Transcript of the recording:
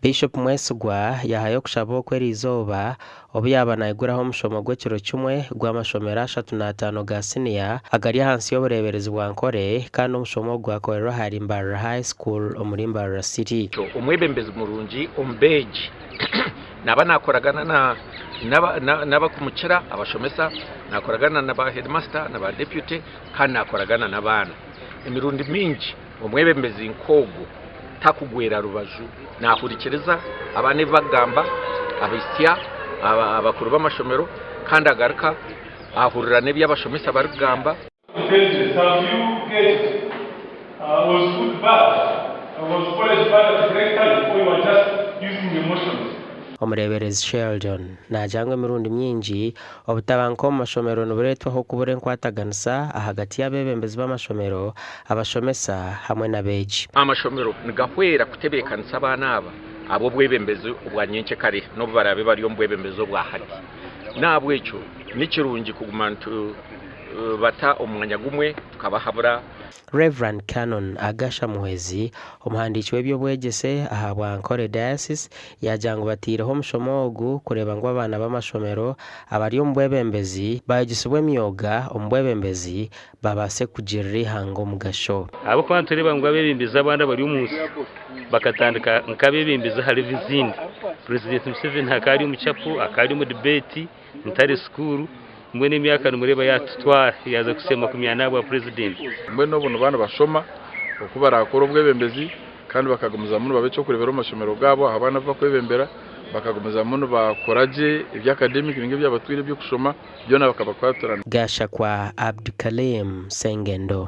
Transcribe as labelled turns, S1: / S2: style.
S1: Bishop Mwesigwa yaahayo okushaba oku eriizooba obu yaaba naiguraho omushomo gw'ekiro kimwe gw'amashomero 35 ga siniya agari ahansi y'obureeberezi bwa Nkore kandi omushomo ogu gwakorerwa ahari Mbarara High School omuri Mbarara City.
S2: Omwebembezi murungi omu beegi naaba naakoragana n'abarikumukira abashomesa, naakoragana na ba heedimasita na ba deputy kandi naakoragana n'abaana. Emirundi mingi omwebembezi nk'ogwo takugwera rubaju, naahurikiriza abaana ebi barikugamba, abaitsya abakuru b'amashomero kandi agaruka ahurira n'ebi abashomesa barikugamba.
S3: Intelligence, have you gauged was food bad, was porridge bad at break time or you are just using emotions?
S1: Omureeberezi Sheldon naagira ngu emirundi mingi obutabanguko omu mashomero nibureetwaho okubura enkwataganisa ahagati y'abeebembezi b'amashomero, abashomesa hamwe n'abeegi.
S2: Amashomero nigahwera kutebeekanisa abaana aba ab'obwebembezi obwa nyencekare n'obu baraabe bari omu bwebembezi obwa hati. N'ahabw'ekyo ni kirungi kuguma nitubata omu mwanya gumwe tukabahabura.
S1: Rev. Canon Agasha Muhwezi, omuhandiiki w'eby'obwegyese aha bwa Ankole Diocese yaagira ngu bataireho omushomo ogu kureeba ngu abaana b'amashomero abari omu bwebembezi baayegyesibwa emyoga omu bwebembezi babaase kugirira eihanga omugasho.
S4: Ahabw'okuba nitureeba ngu abeebembezi abandi abari omu nsi bakatandika nk'abeebembezi aha level ezindi. Purezidenti Museveni akaba ari omu chapel, akaba ari omu debate, Ntare school mbwenu emyaka nimureeba yatutwara yaza kuhitsya 40 ahabwa president.
S5: Mbwenu obu nibaba nibashoma oku barakore obwebembezi kandi bakagumizamu nibaba eky'okureeberaho omu mashomero gaabo aha baana abu bakwebembera, bakagumizamu nibakora gye ebya academic ninga ebyabatwire eby'okushoma byona bakabakwatirana.
S1: Gashakwa Abdukalim Sengendo.